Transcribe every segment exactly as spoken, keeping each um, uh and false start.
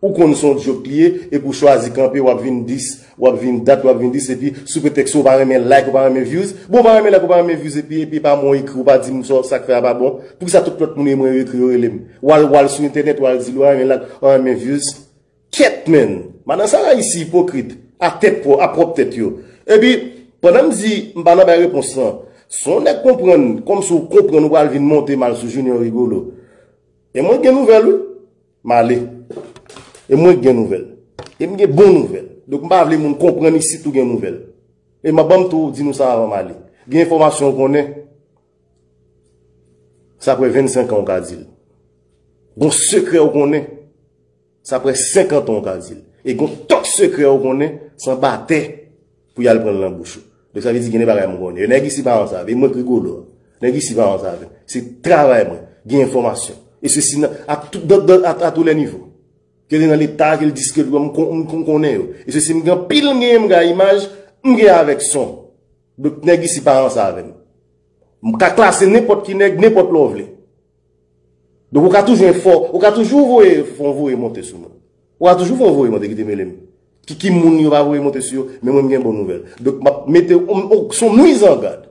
Ou konn se yon joke li ye, epi w chwazi kanpe, w ap vin dis, w ap vin dat, w ap vin dis, epi sou pretèks ou pa renmen like, ou pa renmen views. Bon, ou pa renmen like, ou pa renmen views, epi, epi pa mwen ekri, ou pa di m sa, sa k fè a pa bon. Poukisa tout lòt moun yo mwen yo ekri, yo rele m? W al, w al sou entènèt, w al di l, ou pa renmen like, ou pa renmen views. Kèt, menn! Madan sa rayisi ipokrit, a tèt pwò, a pwòp tèt yo. Epi, pandan m di, m pa nan bay repons lan, si yon nèg konprann, kòmsi w konprann, ou pral vin monte m al sou Junior Rigolo. E mwen gen nouvèl, wi. M ale. E mwen gen nouvèl. E m gen bon nouvèl. Donk, m pa vle moun konprann isit ou gen nouvèl. E m ap ban m tou di nou sa avan m ale. Gen enfòmasyon ou konnen, sa prè vennsenk an ou ka di l. Gon sekrè ou konnen, sa prè senkant an ou ka di l. E gon tòp sekrè ou konnen, se anba tè pou y al pran l nan bouch ou. Donk, sa vle di gen de bagay m konnen. Yo, nèg isi pa ansanm avè m. E mwen k Rigolo. Nèg isi pa ansanm avè m. Se travay mwen. Gen enfòmasyon. E sesi nan, a tout, dan, dan, a, a tou lè nivo. Ke li nan leta, ke l diske l, m kon-, m kon-, konnen yo. E sesi m gen anpil, m gen, m gen imaj, m gen avèk son. Donk, nèg isi pa ansanm avè m. M ka klase nenpòt ki nèg, nenpòt lè w vle. Donk, ou ka toujou fè, ou ka toujou voye, fè yon voye monte sou mwen. Ou ka toujou fè yon voye monte ki te mele m. Ki, ki moun yo pa voye monte sou yo, men mwen m gen bon nouvèl. Donk, m ap mete, on, on, se yon mizangad.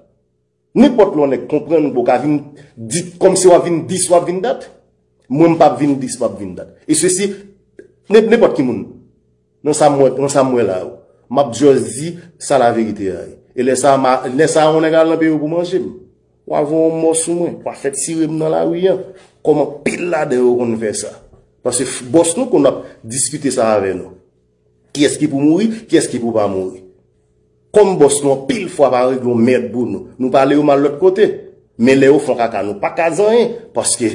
Nenpòt lè yon nèg konprann ou ka vin di, kòmsi w ap vin dis, w ap vin dat. Mwen, m p ap vin dis, m ap vin dat. E sesi, nen-, nenpòt ki moun. Nan sa m wè, nan sa m wè la yo. M ap just di sa laverite a ye. E lè sa, ma, lè sa, yon nèg al nan peyi w pou manje m. W a voye yon mò sou mwen, w a fè tire m nan lari an. Kòm anpil ladan yo konn fè sa. Paske f-, bòs nou konn ap diskite sa avè nou. Kiyès ki pou mouri, kiyès ki pou pa mouri. Kòm bòs nou anpil fwa pa regle yon mèd pou nou, nou pale yo mal lòt kote. Men lè yo fè yon kaka, nou pa ka di anyen, paske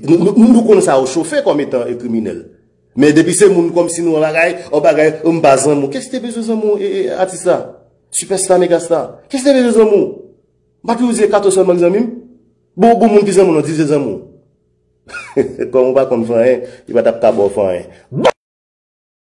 nou, nou, nou konn sa yo chofe kòm etan e kriminèl. Men depi se moun kòmsi nou an bagay, an bagay, m pa zanmi w. Kiyès te bezwen zanmi w, e, e, atis la? Sipèsta, megastar. Kiyès te bezwen zanmi w? M pa toujou di e kato sèlman ki zanmi m? Bon, bon moun ki zanmi w, non, di se zanmi w. Kòm ou pa konn fè anyen, li pa t ap ka ba w fè anyen.